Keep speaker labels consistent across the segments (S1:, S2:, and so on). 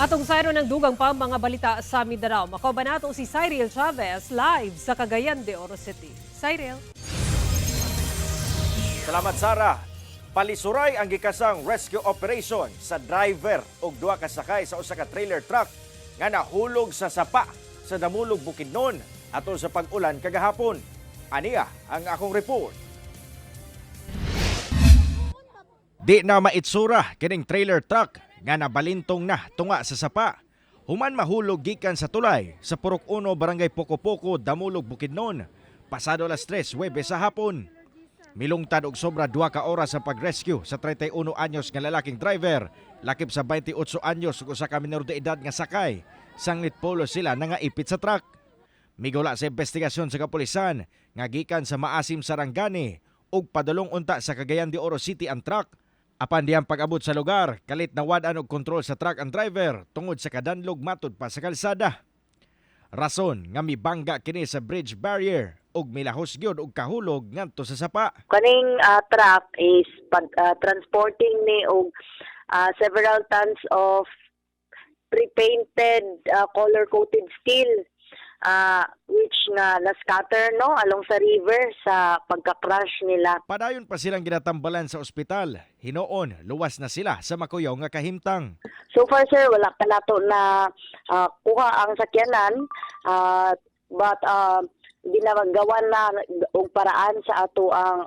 S1: Atong sayro ng dugang pa mga balita sa Mindanao. Makauban nato si Cyril Chavez live sa Cagayan de Oro City. Cyril.
S2: Salamat, Sara. Palisuray ang gikasang rescue operation sa driver ug duha ka sakay sa usa ka trailer truck nga nahulog sa sapa sa Damulog, Bukidnon atol sa pag-ulan kagahapon. Aniya ang akong report. Di na maitsura kining trailer truck nga nabalintong na tunga sa sapa. Human mahulog gikan sa tulay sa Purok 1, Barangay Pocopoko, Damulog, Bukidnon. Pasado alas 3 Huwebes sa hapon. Milungtad og sobra 2 ka oras sa pag-rescue sa 31 anyos nga lalaking driver, lakip sa 28 anyos ug usa ka minor de edad nga sakay. Sanglit polo sila nangaipit sa truck. Migula sa investigasyon sa kapulisan nga gikan sa Maasim, Sarangani ug padulong unta sa Cagayan de Oro City ang truck. Apan diyang pag-abot sa lugar, kalit nawad-an og kontrol sa truck ang driver tungod sa kadanlog matud pa sa kalsada. Rason nga mibangga kini sa bridge barrier ug milahos gyud og kahulog ngadto sa sapa.
S3: Kaning truck is pag transporting ni og several tons of pre-painted color-coated steel which nga na-scatter, no, along sa river sa pagka-crash nila.
S2: Padayon pa silang ginatambalan sa ospital. Hinoon, luwas na sila sa makuyaw nga kahimtang.
S3: So far, sir, wala pa nato na kuha ang sakyanan, but ginagawan na og paraan sa ato ang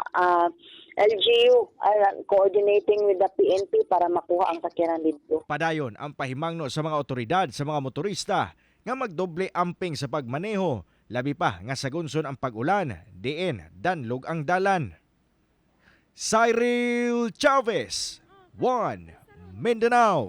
S3: LGU, coordinating with the PNP para makuha ang sakyanan dito.
S2: Padayon ang pahimangno sa mga otoridad sa mga motorista nga magdoble amping sa pagmaneho, labi pa nga sagunson ang pag-ulan, diin danlog ang dalan. Cyril Chavez, 1 Mindanao.